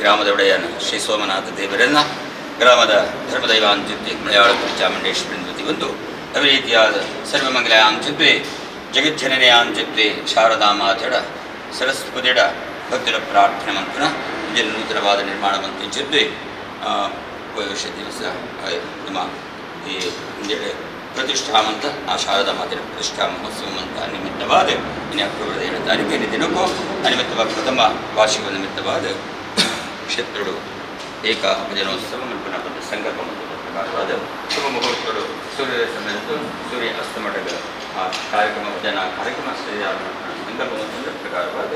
ಗ್ರಾಮದ ಒಡೆಯನ ಶ್ರೀ ಸೋಮನಾಥ ದೇವರನ್ನ ಗ್ರಾಮದ ಧರ್ಮದೈವ ಅಂತ್ಯುಕ್ತಿ ಮಲಯಾಳ ಚಾಮುಂಡೇಶ್ವರಿ ಒಂದು ಅದೇ ರೀತಿಯಾದ ಸರ್ವಮಂಗಲ ಅಂತ್ಯುಕ್ತಿ ಜಗಜ್ಜನನೆಯ ಅಂತ್ಯುಕ್ತಿ ಶಾರದಾ ಮಾತೆಡ ಸರಸ್ವತಿಡ ಭಕ್ತರ ಪ್ರಾರ್ಥನೆ ಮಂತ್ರ ಇದನ್ನು ನೂತನವಾದ ನಿರ್ಮಾಣ ಮಂತ್ರ ವರ್ಷ ದಿವಸ ನಮ್ಮ ಈ ಪ್ರತಿಷ್ಠಾಮಂತ ಆ ಶಾರದಾ ಮಾತೆಯ ಪ್ರತಿಷ್ಠಾ ಮಹೋತ್ಸವ ಅಂತ ನಿಮಿತ್ತವಾದ ಇನ್ನು ಅಕ್ಟೋಬರ್ 7 ತಾರೀಕಿನ ದಿನಕ್ಕೂ ಅನಿಮಿತ್ತವಾದ ಪ್ರಥಮ ವಾರ್ಷಿಕ ನಿಮಿತ್ತವಾದ ಕ್ಷೇತ್ರಗಳು ಏಕ ಭಜನೋತ್ಸವ ಮಲ್ಪನ ಸಂಕಲ್ಪ ಮತ್ತು ಪ್ರಕಾರವಾದ ಶುಭ ಮುಹೂರ್ತಗಳು ಸೂರ್ಯೋದಯ ಸಮಯದ್ದು ಸೂರ್ಯ ಅಸ್ತಮಟದ ಆ ಕಾರ್ಯಕ್ರಮ ಭಜನಾ ಕಾರ್ಯಕ್ರಮ ಸರಿಯಾದ ಸಂಕಲ್ಪ ಮತ್ತು ಪ್ರಕಾರವಾದ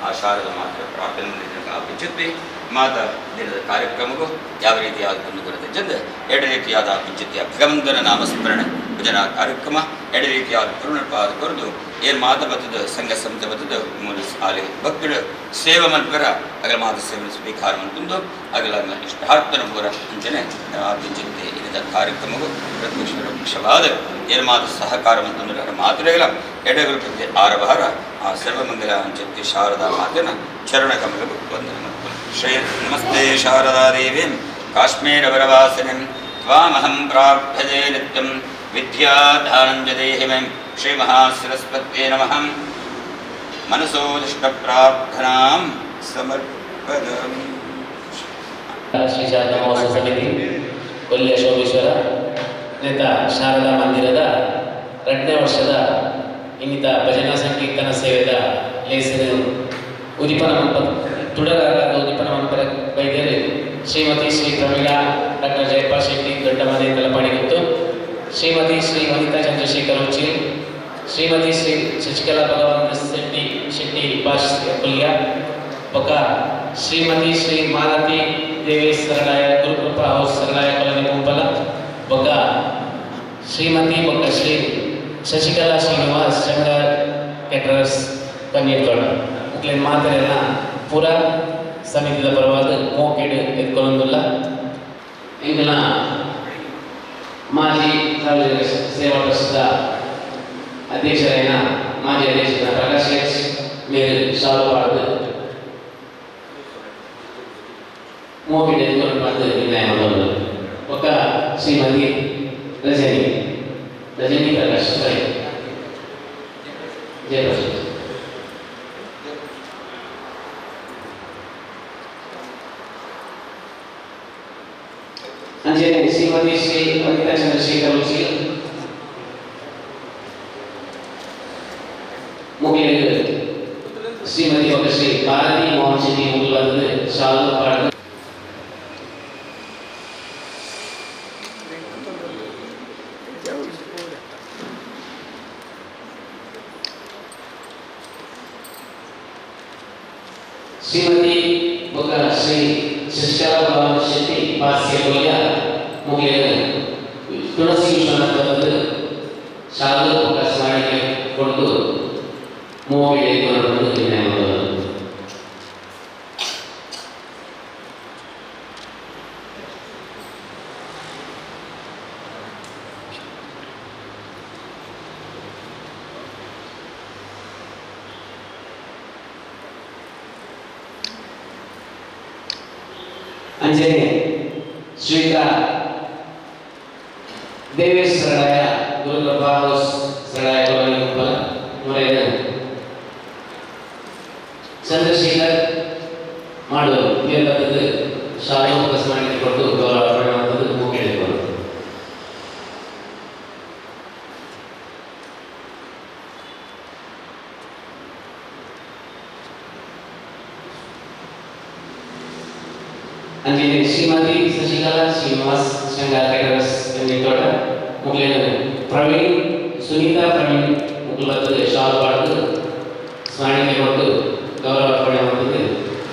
ಆ ಶಾರದ ಮಾತ್ರ ಪ್ರಾರ್ಥನೆ ಪಿಂಚಿತ್ವಿ ಮಾತಾ ದಿನದ ಕಾರ್ಯಕ್ರಮಕ್ಕೂ ಯಾವ ರೀತಿಯಾದ ಕುಂದುಕೊರತೆ ಜಂದ ಎರಡು ರೀತಿಯಾದ ಪಿಂಚಿತ್ಯ ಭಗವಂತನ ನಾಮಸ್ಮರಣೆ ಭಜನಾ ಕಾರ್ಯಕ್ರಮ ಎರಡು ರೀತಿಯಾದ ಪೂರ್ಣಪಾದ ಕೊರದು ಏನು ಮಾತ ಬತ್ತದ ಸಂಘ ಸಂಸ್ಥೆ ಬತ್ತದ ಮೂಲ ಆಲೆ ಭಕ್ತರು ಸೇವೆ ಮನ್ಪರ ಅಗಲ ಮಾತ ಸೇವೆ ಸ್ವೀಕಾರ ಮಂತುಂದು ಅಗಲ ಇಷ್ಟಾರ್ಥನ ಪೂರ ಅಂಚನೆ ಪಿಂಚಿತ್ಯ ಇದರ ಕಾರ್ಯಕ್ರಮವು ಪ್ರತ್ಯಕ್ಷ ಪರೋಕ್ಷವಾದ ಏನು ಮಾತ ಸಹಕಾರ ಮಂತಂದ್ರೆ ಮಾತುರೆಗಳ ಎಡೆಗಳು ಪ್ರತಿ ಆರಭಾರ ಆ ಸರ್ವಮಂಗಲ ಅಂಚತ್ತಿ ಶಾರದಾ ಮಾತನ ಚರಣ ಕಮಲವು ವಂದನೆ ಶ್ರೇ ನಮಸ್ತೆ ಶಾರದಾ ದೇವೀಂ ಕಾಶ್ಮೀರವರವಾಸಿನಿಂ ತ್ವಾಮಹಂ ಪ್ರಾರ್ಥಯೇ ನಿತ್ಯಂ ವಿದ್ಯಾಧಾನಂಜ ದೇಹಿ ಮೇ ಶ್ರೀ ಮಹಾಸರಸ್ವತ್ಯೇ ನಮಃ. ಮನಸೋದಿಷ್ಟ ಪ್ರಾರ್ಥನಾಂ ಸಮರ್ಪಯಾಮಿ. ಶ್ರೀ ಶಾರದಾ ಮಹೋತ್ಸವ ಸಮಿತಿ ಕೊಲ್ಯ ಶೋಭೇಶ್ವರ ನೇತ ಶಾರದಾ ಮಂದಿರದ 2ನೇ ವರ್ಷದ ಇನ್ನಿತ ಭಜನಾ ಸಂಕೀರ್ತನ ಸೇವೆದ ಲೇಸರು ಉದಿಪನ ಮಂಪ ತುಡರಾದ ಉದಿಪನ ಮಂಪರ ಬೈದೇರು ಶ್ರೀಮತಿ ಶ್ರೀ ಪ್ರಮೀಳಾ ಡಾಕ್ಟರ್ ಜಯಪಾಲ್ ಶೆಟ್ಟಿ ದೊಡ್ಡಮನೆ ತಲಪಾಡಿಗುತ್ತು, ಶ್ರೀಮತಿ ಶ್ರೀ ವನಿತಾ ಚಂದ್ರಶೇಖರ್ ಉಚ್ಚಿಲ್, ಶ್ರೀಮತಿ ಶ್ರೀ ಶಶಿಕಲಾ ಭಗವಂತ ಶೆಟ್ಟಿ ಶೆಟ್ಟಿ ಬಾಷ್ ಕೊಲ್ಯ ಬೊಕ ಶ್ರೀಮತಿ ಶ್ರೀ ಮಾಲತಿ ದೇವೇಶ್ ಸರಳಾಯ ಗುರುಕೃಪಾ ಹೌಸ್ ಸರಳಾಯ ಕಾಲೋನಿ ಕುಂಪಲ ಬೊಕ ಶ್ರೀಮತಿ ಬೊಕ ಶ್ರೀ ಶಶಿಕಲಾ ಶ್ರೀನಿವಾಸ್ ಶಂಕರ್ ಕೆಟರರ್ಸ್ ಪನ್ನೀರ್ ತೋಟ ಮುಕ್ಲಿನ ಮಾತೆರೆಲ್ಲ ಪೂರ ಸಮಿತಿದ ಪರವಾದ ಮೋಕೆಡ್ ಎತ್ಕೊಲೊಂದುಲ್ಲ. ಇಂದಿನ ಮಾಜಿ ಸಾರ್ವಜನಿಕ ಸೇವಾ ಟ್ರಸ್ಟ್ದ ಅಧ್ಯಕ್ಷರಾಯಿನ ಮಾಜಿ ಅಧ್ಯಕ್ಷರ ಪ್ರಕಾಶ್ ಎಚ್ ಮೇರು ಶಾಲು ಪಾಡ್ದು ಮೋಕೆಡ್ ಎತ್ಕೊಂಡು ಬಂದು ನಿರ್ಣಯ ಮಾಡೋದು. ಒಕ್ಕ ಶ್ರೀಮತಿ ರಜನಿ ರಜನಿ ಪ್ರಕಾಶ್ ಸರಿ ಜಯಪ್ರಕಾಶ್. ಅಂಜನೆ ಶ್ರೀಮತಿ ಶ್ರೀ ವನಿತಾ ಚಂದ್ರಶೇಖರ್ ಉಚ್ಚಿಲ್ ಮುಗಿಲು ಶ್ರೀಮತಿ ಒಕ್ಕ ಶ್ರೀ ಭಾರತಿ ಮೋಹನ್ ಶೆಟ್ಟಿ ಮುಗಿಲು ಬಂದು ಶಾಲು ಪಾಡ್ದು. ಶ್ರೀಮತಿ ಬೊಕ್ಕ ಶ್ರೀ ಶಶಿಕಲಾ ಭಗವಾನ್ ಶೆಟ್ಟಿ ಬಾಸ್ಯ ಕೊಲ್ಯ ಮುಗಿಲು ತುಳಸಿ ವಿಶ್ವನಾಥ್ ಬಂದು ಶಾಲು ಬೊಕ್ಕ ಸ್ಮರಣಿಕೆ ಕೊಟ್ಟು ಮೂವಿಗೆ ಬಂದು ನಿರ್ಣಯ ಮಾಡೋದು. ಅಂಜನೆ ಶ್ರೀಯುತ ದೇವೇಶ್ ಸರಳಾಯ ಗುರುಕೃಪಾ ಹೌಸ್ ಸರಳಾಯ ಕಾಲೋನಿ ಕುಂಪಲ ಮೊರೆಯ ಚಂದ್ರಶೇಖರ್ ಮಾಡುವರು ಮೇಲ್ಬತ್ತದ್ದು ಶಾಲು ಸ್ಮರಣೆ ಕೊಟ್ಟು ಗೌರವ ಅರ್ಪಣೆ ಮಾಡುವುದು ಮೂಕೇಳಿಕೊಂಡು. ಅಂಜನೆ ಶ್ರೀಮತಿ ಶಶಿಕಲಾ ಶ್ರೀನಿವಾಸ್ ಶಂಕರ್ ಕೆಟರಸ್ ತೋಟ ಮುಕ್ಲೇನ ಪ್ರವೀಣ್ ಸುನೀತಾ ಪ್ರವೀಣ್ ಮುಕ್ಲು ಬರ್ತದೆ ಶಾಲು ಪಾಡ್ದು ಸ್ಮರಣಿಕೆ ಕೊಟ್ಟು ಗೌರವ ಅರ್ಪಣೆ ಮಾಡುವುದು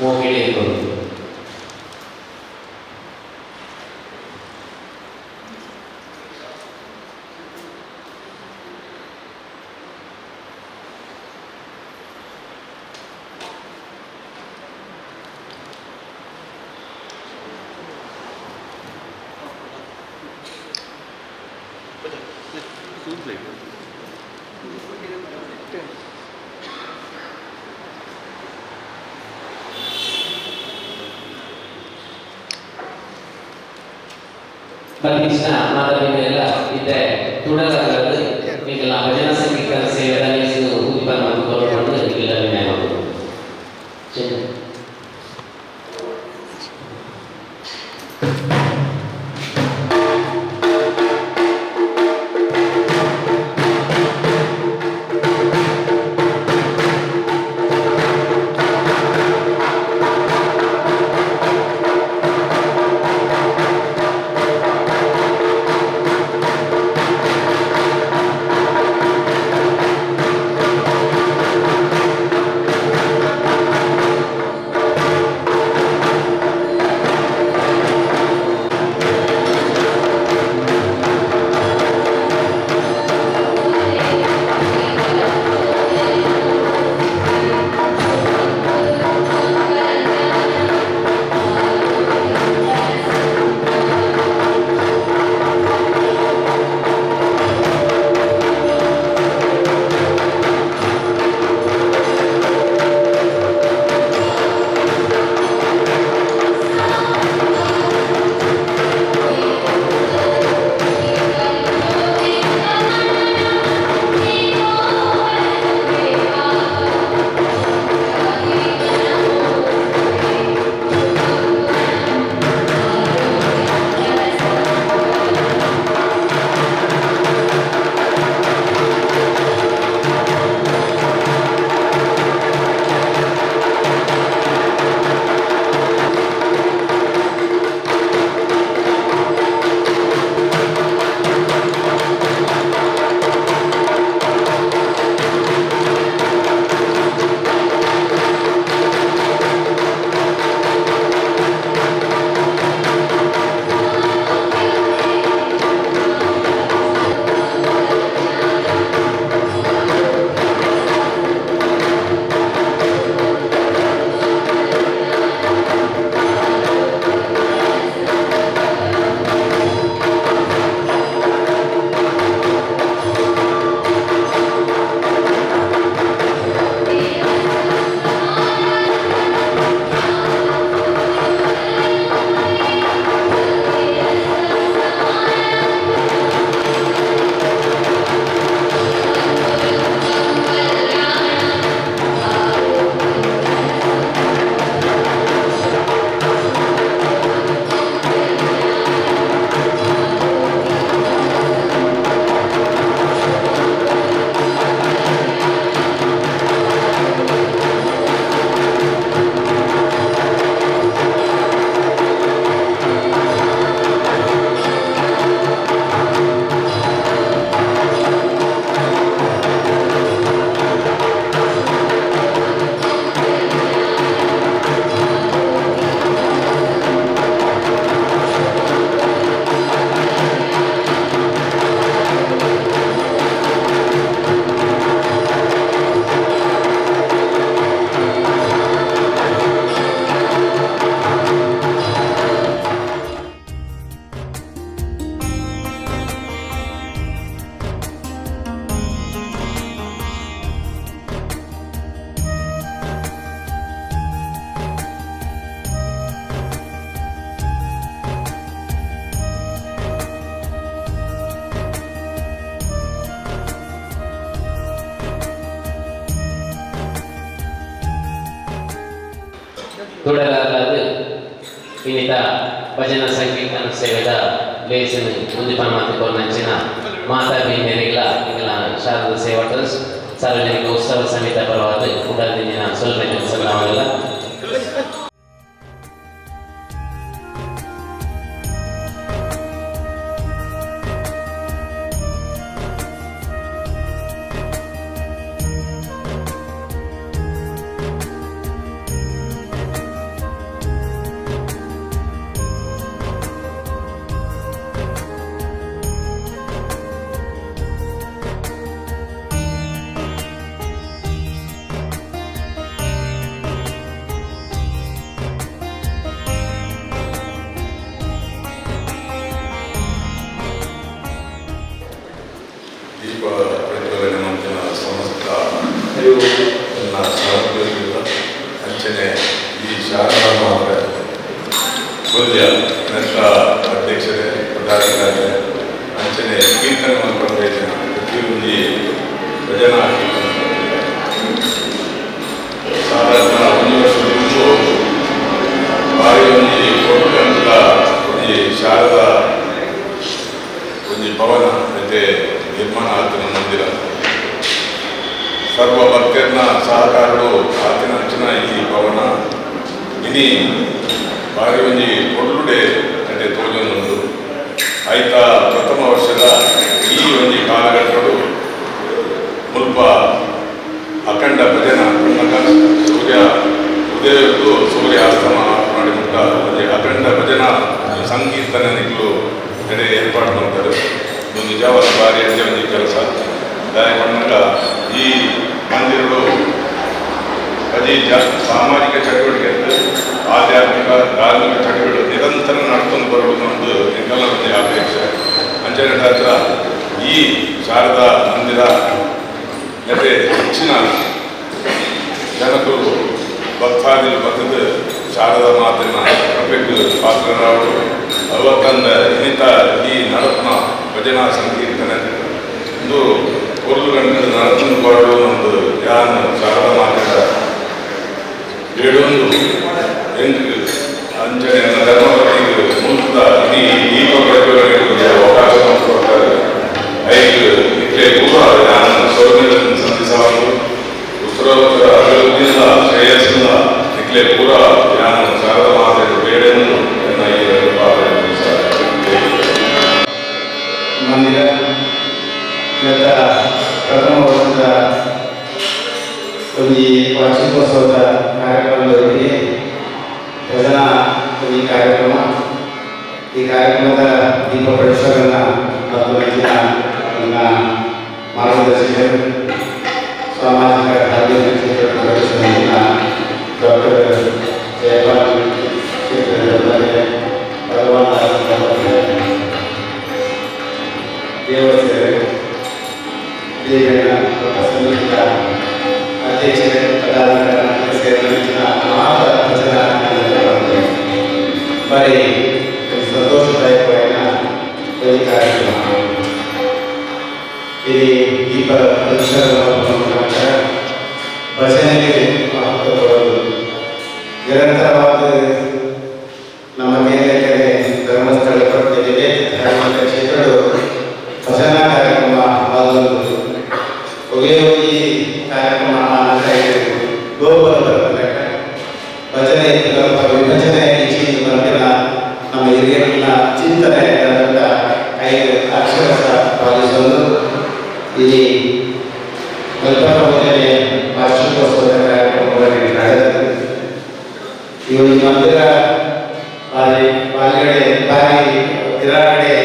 ಮೋಕೇಳಿ ಇಟ್ಕೊಂಡು. ಬತ್ತಿಂಚಿನ ಮಾತಾಡಿನೆಲ್ಲ ಇತ್ತೆ ತುಡಲಾಗದು ನಿಗಲ ಭಜನಾ ಸಂಕೀರ್ತನ ಸೇವೆದ ಲೇಸ್ ಉದಿಪನ ಮಲ್ತ್ ಕೊರ್ಪುಂಡು ನಿಗಲ ವಿನಯ ಮಲ್ಪುಂಡು. ತುಡಲಾಗದು ಇನ್ನಿತ ಭಜನಾ ಸಂಕೀರ್ತನ ಸೇವೆದ ಲೇಸನ್ ಉದಿಪನ ಮಲ್ತ್ ಮಾತಾ ಬಿನ್ನೆರೆಗ್ಲ ನಿಗಲ ಶಾರದಾ ಸೇವಾ ಟ್ರಸ್ಟ್ ಸಾರ್ವಜನಿಕ ಉತ್ಸವ ಸಮಿತಿ ಪರವಾದ್ ಉಡಲ್ ಸೊಲ್ಮೆನ್ ಸಲ್ಲವಲ್ಲ. ದೀಪ ಪ್ರಜ್ವಲನೆ ಮಂತಿನ ಸಮಸ್ತ ನನ್ನ ಸಹೋದರಿಗಳ ಅಂಚನೆ ಈ ಶಾರದಾ ಮಾತ್ರ ಬೊಲ್ಯ ನನ್ನ ಅಧ್ಯಕ್ಷರೇ, ಪದಾಧಿಕಾರಿ ಅಂಚನೆ ಕೀರ್ತನೆ ಮಲ್ಪಂಡ ಪ್ರತಿಯೊಂದು ಭಜನಾ ಕೀರ್ತನೆ ಸಾಧಾರಣ ಒಂದು ವರ್ಷ ಬಾರಿ ಒಂಜಿ ಕೊಟ್ಟಂತ ಒಂಜಿ ಶಾರದಾ ಒಂಜಿ ಭವನ అయితే ನಿರ್ಮಾಣ ಆತಿನ ಮಂದಿರ. ಸರ್ವ ಭಕ್ತರ್ನ ಸಹಕಾರಡು ಆತಿನ ಅಂಚಿನ ಈ ಭವನ ಇನಿ ಬಾರಿ ಒಂಜಿ ಕೊಡ್ಲುಡೆ అంటే ತೋಜೊಂದುಂಡು. ಆಯ್ತ ಪ್ರಥಮ ವರ್ಷದ ಈ ಒಂಜಿ ಕಾಲಘಟ್ಟಡು ಮುಲ್ಪ ಅಖಂಡ ಭಜನ ಪನ್ನಗ ಸೂರ್ಯ ಉದಯದ್ದು ಸೂರ್ಯ ಅಸ್ತಮ ಮಾಡಿ ಮುಟ್ಟ ಒಂಜಿ ಅಖಂಡ ಭಜನಾ ಸಂಕೀರ್ತನೆ ನಿಕ್ಲು ಎಡೆ ಏರ್ಪಾಡು ಮಾಡ್ತಾರೆ. ಇದು ನಿಜವಾದ ಬಾರಿ ಎಡ್ಡೆ ಒಂಜಿ ಕೆಲಸ. ದಾಯ ಪನ್ನಗ ಈ ಮಂದಿರಡು ಅದೇ ಸಾಮಾಜಿಕ ಚಟುವಟಿಕೆ, ಆಧ್ಯಾತ್ಮಿಕ ಧಾರ್ಮಿಕ ಚಟುವಟಿಕೆ ನಿರಂತರ ನಡ್ಕೊಂಡು ಬರುವುದು ಒಂದು ಎಂಕೆಲ್ಲ ಒಂದು ಅಪೇಕ್ಷೆ. ಅಂಚನೆ ಹತ್ರ ಈ ಶಾರದಾ ಮಂದಿರ ಮತ್ತೆ ಹೆಚ್ಚಿನ ಜನಕರು ಭಕ್ತಾದಿಗಳು ಬತ್ತದು ಶಾರದಾ ಮಾತಿನ ಕೃಪೆಗೆ ಪಾತ್ರರಾವರು. ಅವತ್ತಂದ ಇನ್ನಿತ ಈ ನಡಪನ ಭಜನಾ ಸಂಕೀರ್ತನೆ ಒಂದು ಪೊರ್ಲು ಗಂಟೆ ನಡತನ್ನು ಬರಲು ಒಂದು ಯಾನು ಶಾರದಾ ಮಾತಿನ ಏಳೊಂದು ಎಂಟು ಅಂಚನೆ ಧರ್ಮಪತಿಗೆ ಮುಲ್ಪದ ಇಡೀ ದೀಪ ಪ್ರಜ್ವಲನೆಗೆ ಒಂದು ಅವಕಾಶ ಕೊಡ್ತಾರೆ. ಐದು ಇಟ್ಲೆ ಪೂರ ಯಾನು ಸೌಮ್ಯಗಳನ್ನು ಸಂಧಿಸಬಹುದು. ಉತ್ತರೋತ್ತರ ಅಭಿವೃದ್ಧಿಯಿಂದ ಶ್ರೇಯಸ್ಸಿಂದ ಇಟ್ಲೆ ಪೂರ ಯಾನು ಶಾರದಾ ಮಾತೆ ಬೇಡೆಂದು ನನ್ನ ಈ ಎರಡು ಪಾದಗಳನ್ನು ಮಂದಿರ ಗತ ಪ್ರಥಮ ವರ್ಷದ ಒಂಜಿ ವಾರ್ಷಿಕೋತ್ಸವದ ಕಾರ್ಯಕ್ರಮದೊಂದಿಗೆ ಭಜನಾ ಒಂಜಿ ಕಾರ್ಯಕ್ರಮ. ಈ ಕಾರ್ಯಕ್ರಮದ ದೀಪ ಪ್ರಜ್ವಲನ ಮತ್ತು ನೆಚ್ಚಿನ ನನ್ನ ಮಾರ್ಗದರ್ಶಕರು, ಸಾಮಾಜಿಕ ಧಾರ್ಮಿಕ ಕ್ಷೇತ್ರದ ಪ್ರದರ್ಶನ ಡಾಕ್ಟರ್ ಜಯಪಾಲ್ ಕ್ಷೇತ್ರದ ಭಗವಾನ್ ದೇವಸ್ಥಾನ ದೇವನ ಸಮಿತಿಯ ಅಧ್ಯಕ್ಷರೇ, ಪದಾಧಿಕಾರಿ ಸೇರಿದ ಮಾತ ಭಜನಾ ಬರೀ ಸಂತೋಷದಾಯಕವಾದ ಈ ಕಾರ್ಯಕ್ರಮ. ಇಲ್ಲಿ ದೀಪ ಪ್ರಜ್ವಲನ ಮುಖಾಂತರ ಭಜನೆಗೆ ಮಹತ್ವ ಕೊಡೋದು ನಿರಂತರವಾದ ನಮ್ಮ ಕೇಂದ್ರಕ್ಕೆ ಧರ್ಮಸ್ಥಳ ಬೇರೆ ಧಾರ್ಮಿಕ ಕ್ಷೇತ್ರಗಳು ಭಜನಾ ಕಾರ್ಯಕ್ರಮ ಮೊದಲೊಂದು ಒಗೆ ಹೋಗಿ ಕಾರ್ಯಕ್ರಮ ಅಂತ ಗೋಪುರ ಲೆಕ್ಕ ಭಜನೆ ಇತ್ತು. ವಿಭಜನೆ ಇಚ್ಛೆ ಬರ್ತಿಲ್ಲ. ನಮ್ಮ ಹಿರಿಯರನ್ನ ಚಿಂತನೆ ಆದಂಥ ಐದು ಅಕ್ಷರಶಃ ಪಾಲಿಸೋದು. ಇಲ್ಲಿ ಕಲ್ಪನಾ ವಾರ್ಷಿಕೋತ್ಸವದ ಕಾರ್ಯಕ್ರಮಗಳಲ್ಲಿ ನಡೆದದ್ದು. ಈ ಒಂದು ಮಂದಿರ ಬಾರಿ ಬಾಲ್ಗಡೆ ಬಾರಿ ತಿರಾಗಡೆ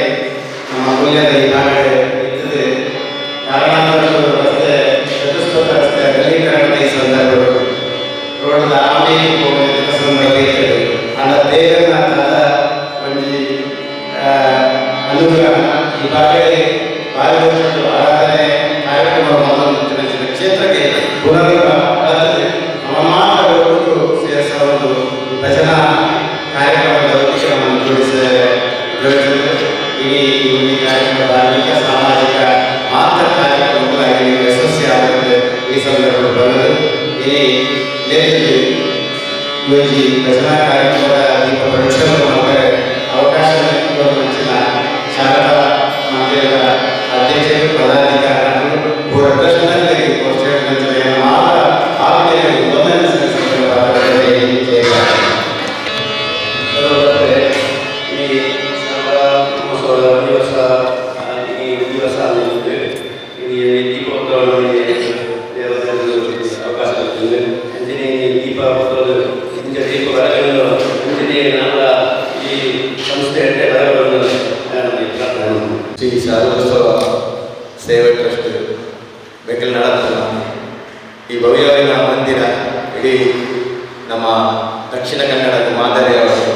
ನಮ್ಮ ಮೂಲ್ಯದ ಈ ಭಾಗಡೆ ಇರ್ತದೆ. ಕಾರಣಾಂತರಗಳು ರಸ್ತೆ ಚತುಷ್ಪಥ ರಸ್ತೆ ಅಗಲೀಕರಣದ ಈ ಸಂದರ್ಭಗಳು ರೋಡ್ದ ಆಮೆ ಸಂದರ್ಭ ಇರ್ತದೆ. ಅಂಡ ದೇವನ ದಾದ ಒಂಜಿ ಅನುಗ್ರಹ ಈ ಭಾಗಡೆ ಬಾರಿ ವರ್ಷಗಳು ಆರಾಧನೆ ಕಾರ್ಯಕ್ರಮ ಮೊದಲು ಕ್ಷೇತ್ರಕ್ಕೆ ಪುನರ್ ನಮ್ಮ ಮಾತ್ರ ಒಟ್ಟು ಸೇರಿಸುವ ಒಂದು ಭಜನಾ ಕಾರ್ಯಕ್ರಮದ ಉದ್ದೇಶವನ್ನು ಜೋಡಿಸಿದರೆ ಈ ಈ ಕಾರ್ಯಕ್ರಮ ಧಾರ್ಮಿಕ ಸಾಮಾಜಿಕ ಮಾತ್ರ ಕಾರ್ಯಕ್ರಮಗಳಾಗಿ ಯಶಸ್ವಿ ಆಗುತ್ತದೆ. ಈ ಸಂದರ್ಭ ಬಂದದ್ದು ಇಲ್ಲಿ ನೇತೃತ್ವ ಒಂಜಿ ಭಜನಾ ಕಾರ್ಯಕ್ರಮದ ದೀಪ ಪ್ರಜ್ವಲನೆ ಮಾಡ್ತಾರೆ. ಅವಕಾಶ ಮುಂಚಿನ ಶಾರದಾ ಮಂದಿರದ ಅಧ್ಯಕ್ಷರು, ಪದಾಧಿಕಾರಿಗಳು, ಪೂರ ಟ್ರಸ್ಟ್ನಲ್ಲಿ ಮಾತ್ರ ಆತ್ಮೀಯರಿಗೆ ವಂದನೆ ಸಲ್ಲಿಸುವ ಪಾತ್ರದಲ್ಲಿ. ಈ ಶಾರದಾ ಮಹೋತ್ಸವದ ದಿವಸ, ಈ ದಿವಸ ಈ ದೀಪೋತ್ಸವಗಳಿಗೆ ದೇವತೆಗಳು ಅವಕಾಶ ಸಿಗ್ತದೆ. ಅಂಚನೆ ಈ ದೀಪ ಉತ್ಸವದ ಇಂಚ ದೀಪ ಬರಗಳನ್ನು ಅಂಚನೆ ನಮ್ಮ ಈ ಸಂಸ್ಥೆ ಬರಗಳನ್ನು ನಾನು ಪ್ರಾರ್ಥನೆ ಮಾಡ್ತೇನೆ. ಶ್ರೀ ಶಾರದೋತ್ಸವ ಸೇವೆ ಟ್ರಸ್ಟ್ ಬೆಂಗಳೂರು ನಡಪುನ ಈ ಭವ್ಯವಾದ ಮಂದಿರ ಇಡೀ ನಮ್ಮ ದಕ್ಷಿಣ ಕನ್ನಡದ ಮಾದರಿಯವರು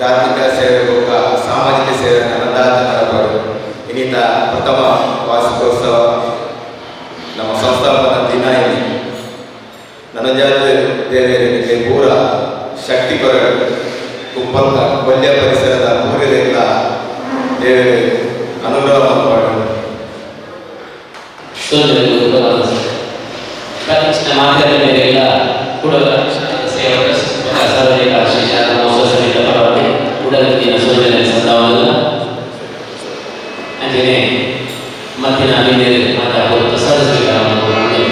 ಧಾರ್ಮಿಕ ಸೇವೆ ಬೊಕ್ಕ ಸಾಮಾಜಿಕ ಸೇವೆ ಅನ್ನದಾತ ನಡಪಾಡು. ಇನ್ನಿತ ಪ್ರಥಮ ವಾರ್ಷಿಕೋತ್ಸವ, ನಮ್ಮ ಸಂಸ್ಥಾಪನಾ ದಿನ ಇಲ್ಲಿ. ನನಜಾತ ದೇವರಿಗೆ ಪೂರ ಶಕ್ತಿ ಕೊರಗು. ಕುಪ್ಪಂತ ಕೊಲ್ಯ ಪರಿಸರದ ಪೂರ್ಯದಿಂದ ದೇವರು ಅನುಗ್ರಹ ಮಲ್ಪಡ್. ಸೋದರರು, ಮಾತಾಡಿದ ಕೂಡ ಸೇವಕ ಸಾರ್ವಜನಿಕ ಶ್ರೀ ಶಾರದಾ ಮಹೋತ್ಸವ ಸಮಿತಿ ಪರವಾಗಿ ಉಡಲ್ತಿನ ಸೋದರ ಸಂದಾವಲ್ಲ. ಅಂಚನೆ ಮತ್ತಿನ ಅಭಿನಯ ಮಾತಾಡುವ ಪ್ರಸಾದ ಸ್ವೀಕಾರ ಮಾಡಿಕೊಂಡು.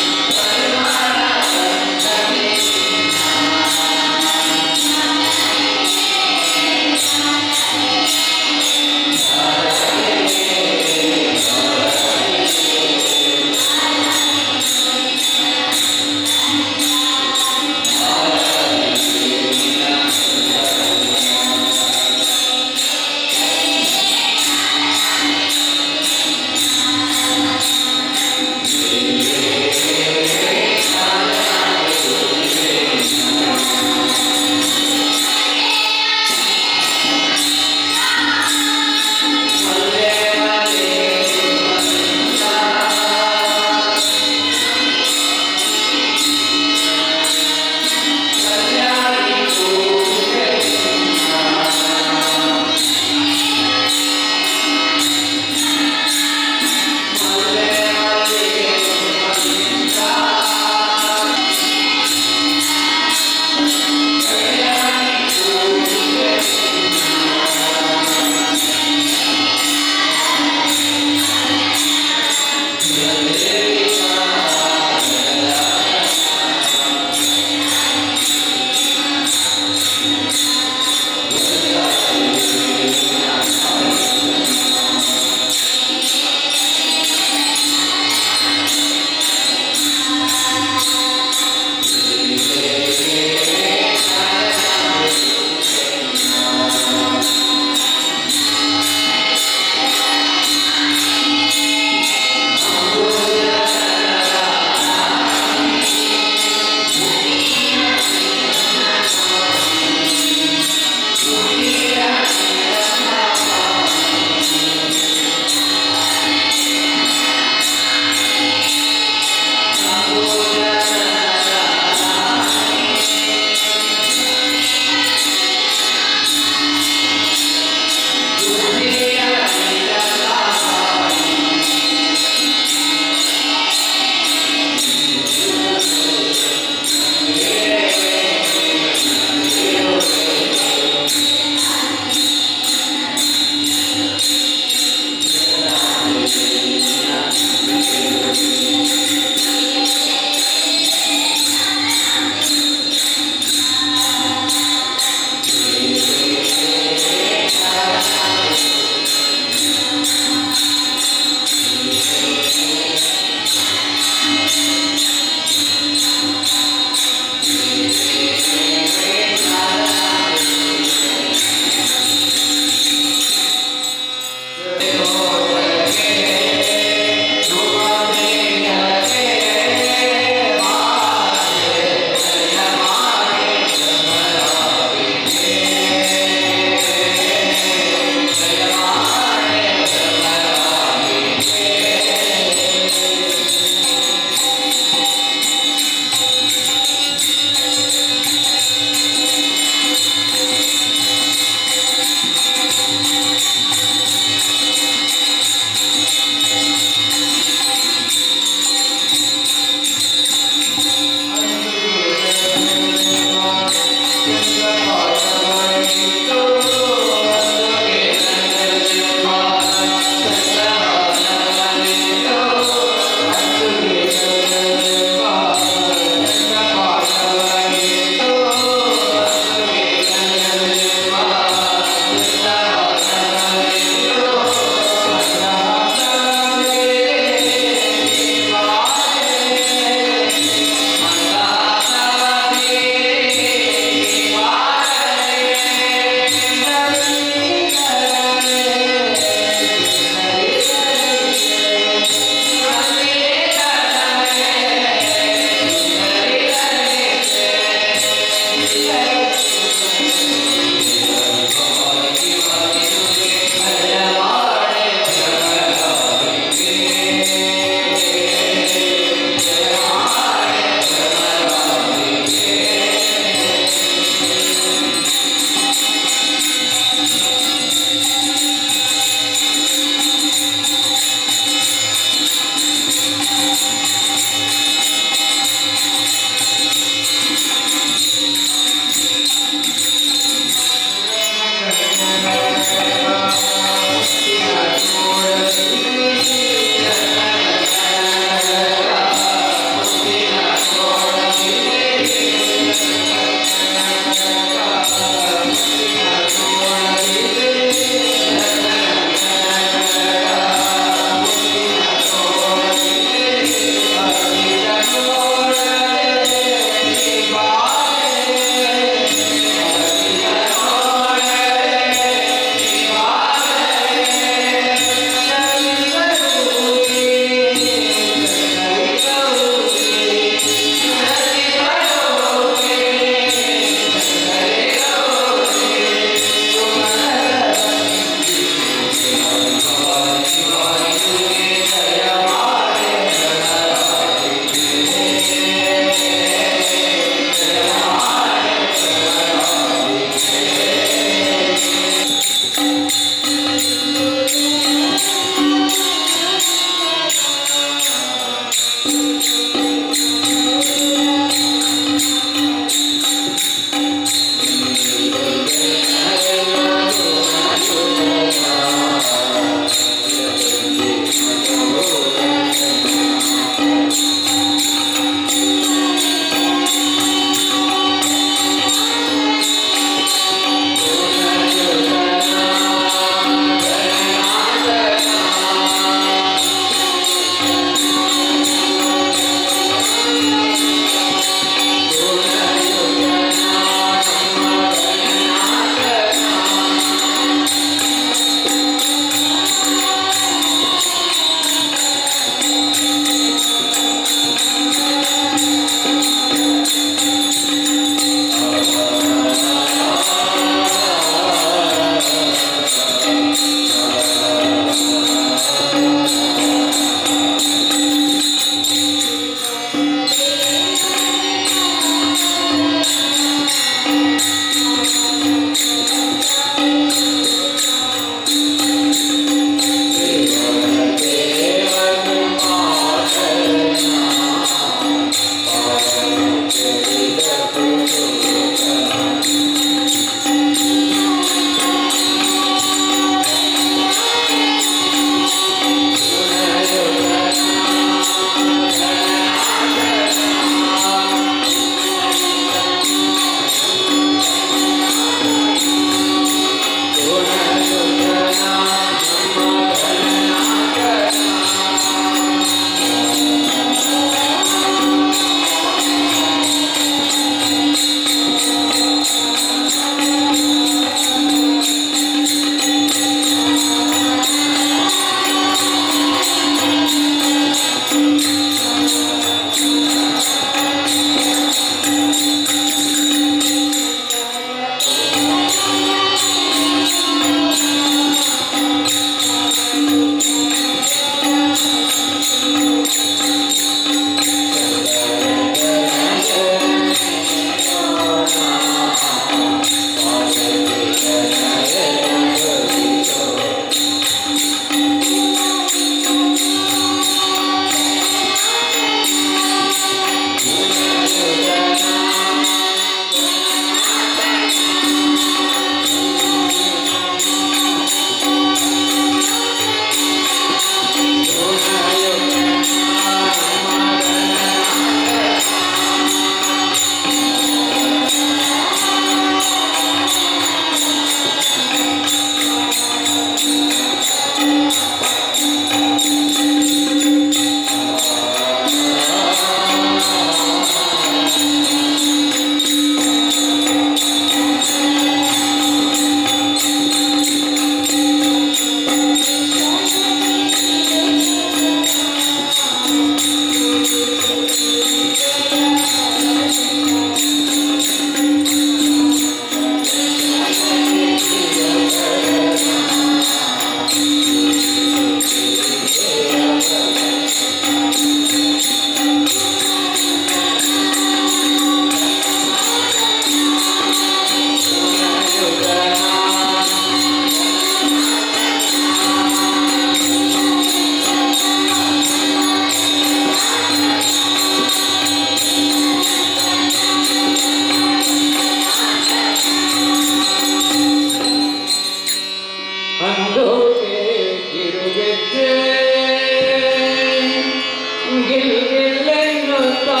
ಗೆಲ್ಗೆಲ್ಲೆನ್ನುತ್ತಾ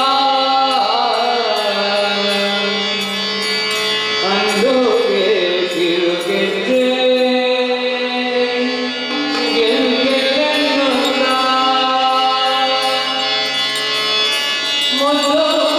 ಅಂದುಗೆ ಕಿರುಗೆಜ್ಜೆ ಗೆಲ್ಗೆಲ್ಲೆನ್ನುತ್ತಾ. ಮುದ್ದು.